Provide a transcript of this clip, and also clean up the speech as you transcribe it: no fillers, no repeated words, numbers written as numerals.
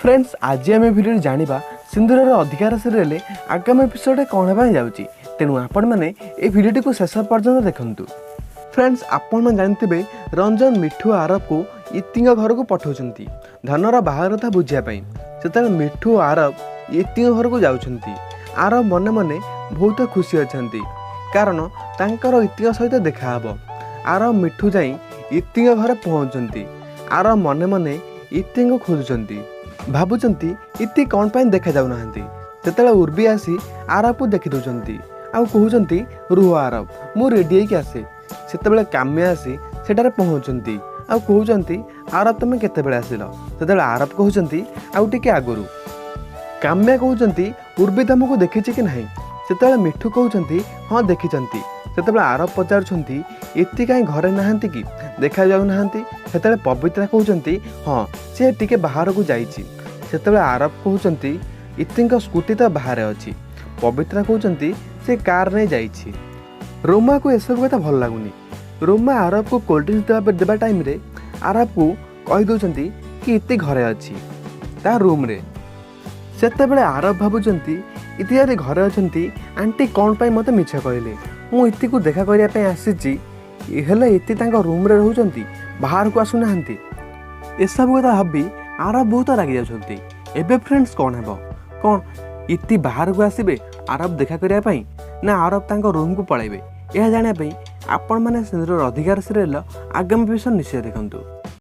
Friends, ଆଜି ଆମେ ଭିଡ଼ିଓରେ ଜାଣିବା ସିନ୍ଦୁରର ଅଧିକାର ସିରିଏଲ୍ ଆଗାମୀ ଏପିସୋଡ଼ରେ କ'ଣ ହେବା ପାଇଁ ଯାଉଛି। ତେଣୁ ଆପଣମାନେ ଏହି ଭିଡ଼ିଓଟିକୁ ଶେଷ ପର୍ଯ୍ୟନ୍ତ ଦେଖନ୍ତୁ। ଫ୍ରେଣ୍ଡସ୍, ଆପଣମାନେ ଜାଣିଥିବେ ରଞ୍ଜନ ମିଠୁ ଆରବକୁ ଇତିଙ୍କ ଘରକୁ ପଠାଉଛନ୍ତି ଧନର ବାହାଘର କଥା ବୁଝିବା ପାଇଁ। ସେତେବେଳେ ମିଠୁ ଆରବ ଇତିଙ୍କ ଘରକୁ ଯାଉଛନ୍ତି। ଆରବ ମନେ ମନେ ବହୁତ ଖୁସି ଅଛନ୍ତି, କାରଣ ତାଙ୍କର ଇତିଙ୍କ ସହିତ ଦେଖାହେବ। ଆରବ ମିଠୁ ଯାଇ ଇତିଙ୍କ ଘରେ ପହଞ୍ଚନ୍ତି। ଆରବ ମନେ ମନେ ଇତିଙ୍କୁ ଖୋଜୁଛନ୍ତି, ଭାବୁଛନ୍ତି ଇତି କ'ଣ ପାଇଁ ଦେଖାଯାଉନାହାନ୍ତି। ସେତେବେଳେ ଉର୍ବି ଆସି ଆରବକୁ ଦେଖିଦେଉଛନ୍ତି ଆଉ କହୁଛନ୍ତି, ରୁହ ଆରବ, ମୁଁ ରେଡ଼ି ହେଇକି ଆସେ। ସେତେବେଳେ କାମ୍ୟା ଆସି ସେଠାରେ ପହଞ୍ଚନ୍ତି ଆଉ କହୁଛନ୍ତି, ଆରବ, ତୁମେ କେତେବେଳେ ଆସିଲ? ସେତେବେଳେ ଆରବ କହୁଛନ୍ତି, ଆଉ ଟିକେ ଆଗରୁ। କାମ୍ୟା କହୁଛନ୍ତି, ଉର୍ବି ତମକୁ ଦେଖିଛି କି ନାହିଁ? ସେତେବେଳେ ମିଠୁ କହୁଛନ୍ତି, ହଁ, ଦେଖିଛନ୍ତି। ସେତେବେଳେ ଆରବ ପଚାରୁଛନ୍ତି, ଇତି କାହିଁ ଘରେ ନାହାନ୍ତି କି, ଦେଖାଯାଉନାହାନ୍ତି? ସେତେବେଳେ ପବିତ୍ରା କହୁଛନ୍ତି, ହଁ, ସେ ଟିକେ ବାହାରକୁ ଯାଇଛି। ସେତେବେଳେ ଆରବ କହୁଛନ୍ତି, ଇତିଙ୍କ ସ୍କୁଟି ତ ବାହାରେ ଅଛି। ପବିତ୍ରା କହୁଛନ୍ତି, ସେ କାର୍ ନେଇ ଯାଇଛି। ରୋମାକୁ ଏସବୁ କଥା ଭଲ ଲାଗୁନି। ରୋମା ଆରବକୁ କୋଲ୍ଡ ଡ୍ରିଙ୍କସ୍ ଦେବା ଟାଇମ୍ରେ ଆରବକୁ କହିଦେଉଛନ୍ତି କି ଇତି ଘରେ ଅଛି, ତା ରୁମ୍ରେ। ସେତେବେଳେ ଆରବ ଭାବୁଛନ୍ତି, ଇତି ଯଦି ଘରେ ଅଛନ୍ତି, ଆଣ୍ଟି କ'ଣ ପାଇଁ ମୋତେ ମିଛ କହିଲେ? ମୁଁ ଇତିକୁ ଦେଖା କରିବା ପାଇଁ ଆସିଛି, ହେଲେ ଇତି ତାଙ୍କ ରୁମ୍ରେ ରହୁଛନ୍ତି, ବାହାରକୁ ଆସୁନାହାନ୍ତି। ଏସବୁ କଥା ଭାବି ଆରବ ବହୁତ ରାଗି ଯାଉଛନ୍ତି। ଏବେ ଫ୍ରେଣ୍ଡସ୍, କ'ଣ ହେବ? କ'ଣ ଇତି ବାହାରକୁ ଆସିବେ ଆରବ ଦେଖା କରିବା ପାଇଁ, ନା ଆରବ ତାଙ୍କ ରୁମ୍କୁ ପଳାଇବେ? ଏହା ଜାଣିବା ପାଇଁ ଆପଣମାନେ ସିନ୍ଦୁରର ଅଧିକାର ସିରିଏଲ୍ର ଆଗାମୀ ଏପିସୋଡ଼ ନିଶ୍ଚୟ ଦେଖନ୍ତୁ।